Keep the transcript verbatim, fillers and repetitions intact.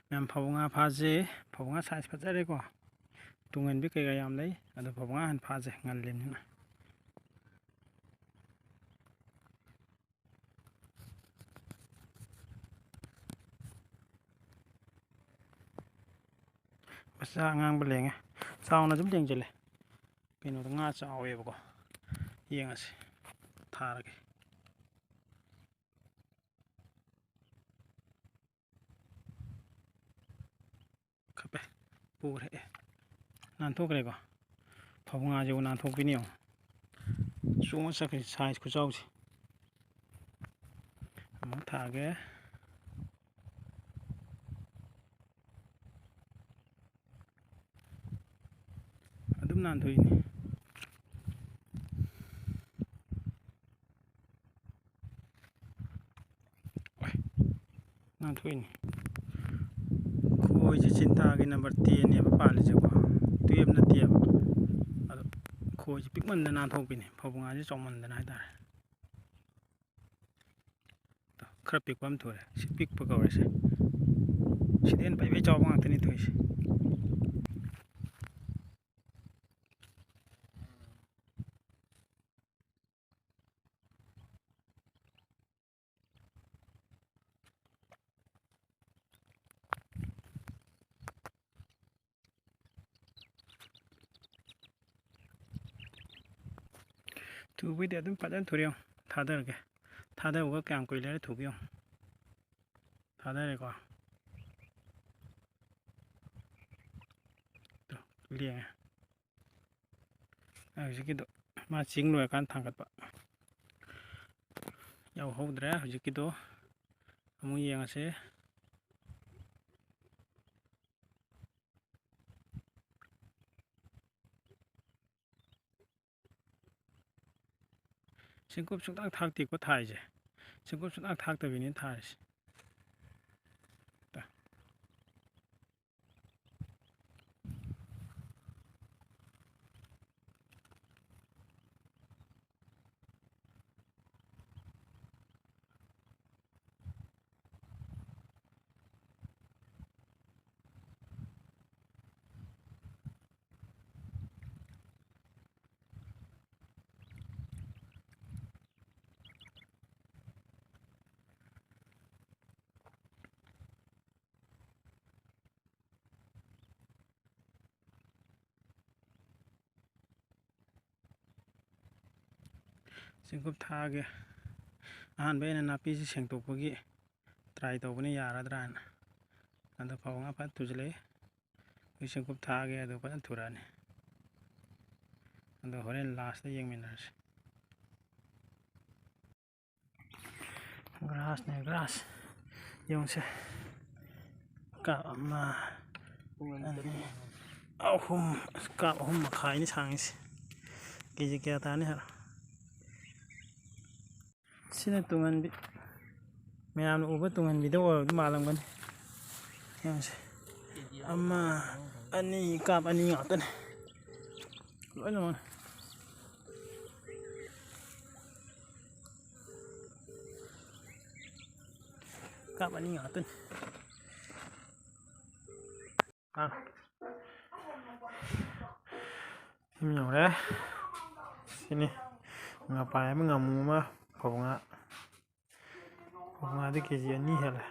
ꯃꯌꯥꯝ, ꯐꯕꯧ ꯉꯥ ꯐꯥꯁꯦ꯫ ꯐꯕꯧ ꯉꯥ size ꯐꯖꯔꯦꯀꯣ꯫ ꯇꯨꯡꯍꯟꯕꯤ ꯀꯩꯀꯥ ꯌꯥꯝ ꯂꯩ, ꯑꯗꯣ ꯐꯕꯧ ꯉꯥ ꯍꯥꯟꯅ ꯐꯥꯁꯦ, ꯉꯜꯂꯤꯕꯅꯤꯅ꯫ ꯃꯆꯥ ꯑꯉꯥꯡꯕ ꯂꯦꯡꯉꯦ, ꯆꯥꯎꯅ ꯑꯗꯨꯝ ꯂꯦꯡꯁꯤꯜꯂꯦ꯫ ꯀꯩꯅꯣꯗ ꯉꯥ ꯆꯥꯎꯋꯦꯕꯀꯣ, ꯌꯦꯡꯉꯁꯤ, ꯊꯥꯔꯒꯦ꯫ ꯈꯞꯄꯦ, ꯄꯨꯈ꯭ꯔꯦ꯫ ꯑꯦ, ꯅꯥꯟꯊꯣꯛꯈ꯭ꯔꯦꯀꯣ꯫ ꯐꯕꯧ ꯉꯥꯁꯤꯕꯨ ꯅꯥꯟꯊꯣꯛꯄꯤꯅꯤ ꯌꯦꯡꯉꯣ꯫ ꯆꯣꯡꯉ ꯆꯠꯈ꯭ꯔꯦ, size ꯈꯨꯆꯥꯎꯁꯦ꯫ ꯑꯃꯨꯛ ꯊꯥꯒꯦ꯫ ꯑꯗꯨꯝ ꯅꯥꯟꯊꯣꯛꯏꯅꯦ꯫ ꯅꯥꯟꯊꯣꯛꯏꯅꯦ꯫ ꯈꯣꯏꯁꯦ ꯆꯤꯟꯇꯥꯒꯤ number ten ꯅꯦꯕ ꯄꯥꯜꯂꯤꯁꯦꯀꯣ, twelve ꯅꯠꯇꯦꯕ꯫ ꯑꯗꯣ ꯈꯣꯏꯁꯦ ꯄꯤꯛꯃꯟꯗꯅ ꯅꯥꯟꯊꯣꯛꯄꯤꯅꯦ, ꯐꯕꯧ ꯉꯥꯁꯦ ꯆꯥꯎꯃꯟꯗꯅ ꯍꯥꯏꯇꯥꯔꯦ꯫ ꯈꯔ ꯄꯤꯛꯄ ꯑꯃ ꯊꯣꯛꯑꯦ, ꯁꯤ ꯄꯤꯛꯄ ꯀꯧꯔꯦꯁꯦ꯫ ꯁꯤꯗꯩ ꯍꯦꯟꯅ ꯄꯩ ꯄꯩ ꯆꯥꯎꯕ ꯉꯥꯛꯇꯅꯤ ꯊꯣꯛꯏꯁꯦ꯫ ꯊꯨꯕꯩꯗꯤ ꯑꯗꯨꯝ ꯐꯖꯅ ꯊꯨꯔꯦ ꯌꯦꯡꯉꯣ꯫ ꯊꯥꯗꯔꯒꯦ꯫ ꯊꯥꯗꯕꯒ ꯀꯌꯥꯝ ꯀꯨꯏ ꯂꯩꯔ ꯊꯨꯒꯦ ꯌꯦꯡꯉꯣ꯫ ꯊꯥꯗꯔꯦꯀꯣ꯫ ꯇꯨ, ꯂꯦꯡꯉꯦ꯫ ꯑꯩ ꯍꯧꯖꯤꯛꯀꯤꯗꯣ ꯃꯥ ꯆꯤꯡ ꯂꯣꯏꯔꯀꯥꯟꯗ ꯊꯥꯡꯒꯠꯄ꯫ ꯌꯧꯍꯧꯗ꯭ꯔꯦ ꯍꯧꯖꯤꯛꯀꯤꯗꯣ꯫ ꯑꯃꯨꯛ ꯌꯦꯡꯉꯁꯦ꯫ ꯆꯦꯡꯀꯨꯞ ꯁꯨꯡꯊꯥꯛ ꯊꯥꯛꯇꯦꯀꯣ ꯊꯥꯔꯤꯁꯦ꯫ ꯆꯦꯡꯀꯨꯞ ꯁꯨꯡꯊꯥꯛ ꯊꯥꯛꯇꯕꯤꯅꯤ ꯊꯥꯔꯤꯁꯦ꯫ ꯆꯦꯡꯀꯨꯞ ꯊꯥꯛꯑꯒꯦ꯫ ꯑꯍꯥꯟꯕ ꯑꯩꯅ ꯅꯥꯄꯤꯁꯤ ꯁꯦꯡꯗꯣꯛꯄꯒꯤ try ꯇꯧꯕꯅꯤ, ꯌꯥꯔꯗ꯭ꯔꯥꯅ꯫ ꯑꯗꯣ ꯐꯧ ꯉꯥ ꯐꯖꯅ ꯊꯨꯖꯤꯜꯂꯛꯏ꯫ ꯑꯩ ꯆꯦꯡꯀꯨꯞ ꯊꯥꯛꯑꯒꯦ, ꯑꯗꯨ ꯐꯖꯅ ꯊꯨꯔꯛꯑꯅꯤ꯫ ꯑꯗꯣ ꯍꯣꯔꯦꯟ last ꯌꯦꯡꯃꯤꯟꯅꯔꯁꯤ꯫ Grass ꯅꯦ, grass꯫ ꯌꯦꯡꯉꯨꯁꯦ꯫ ꯀꯥꯞ ꯑꯃ, ꯑꯅꯤ, ꯑꯍꯨꯝ꯫ ꯑꯁ, ꯀꯥꯞ ꯑꯍꯨꯝ ꯃꯈꯥꯏꯅꯤ ꯁꯥꯡꯉꯤꯁꯦ꯫ KG ꯀꯌꯥ ꯇꯥꯅꯤ ꯍꯥꯏꯔꯣ? ꯁꯤꯅ ꯇꯨꯡꯍꯟꯕꯤ꯫ ꯃꯌꯥꯝꯅ ꯎꯕ ꯇꯨꯡꯍꯟꯕꯤꯗ ꯑꯣꯏꯔꯗꯤ ꯃꯥꯜꯂꯝꯒꯅꯤ꯫ ꯌꯦꯡꯉꯨꯁꯦ꯫ ꯑꯃ, ꯑꯅꯤ, ꯀꯥꯞ ꯑꯅꯤ ꯉꯥꯛꯇꯅꯦ꯫ ꯂꯣꯏꯅꯃꯛ꯫ ꯀꯥꯞ ꯑꯅꯤ ꯉꯥꯛꯇꯅꯤ꯫ ꯑꯥ꯫ ꯌꯨꯝ ꯌꯧꯔꯦ꯫ ꯁꯤꯅꯤ꯫ ꯉꯥꯄꯥꯏ ꯑꯃ, ꯉꯥꯃꯨ ꯑꯃ, ꯐꯕꯧ ꯉꯥ꯫ ꯐꯕꯧ ꯉꯥꯗꯤ KG ꯑꯅꯤ ꯍꯦꯜꯂꯦ꯫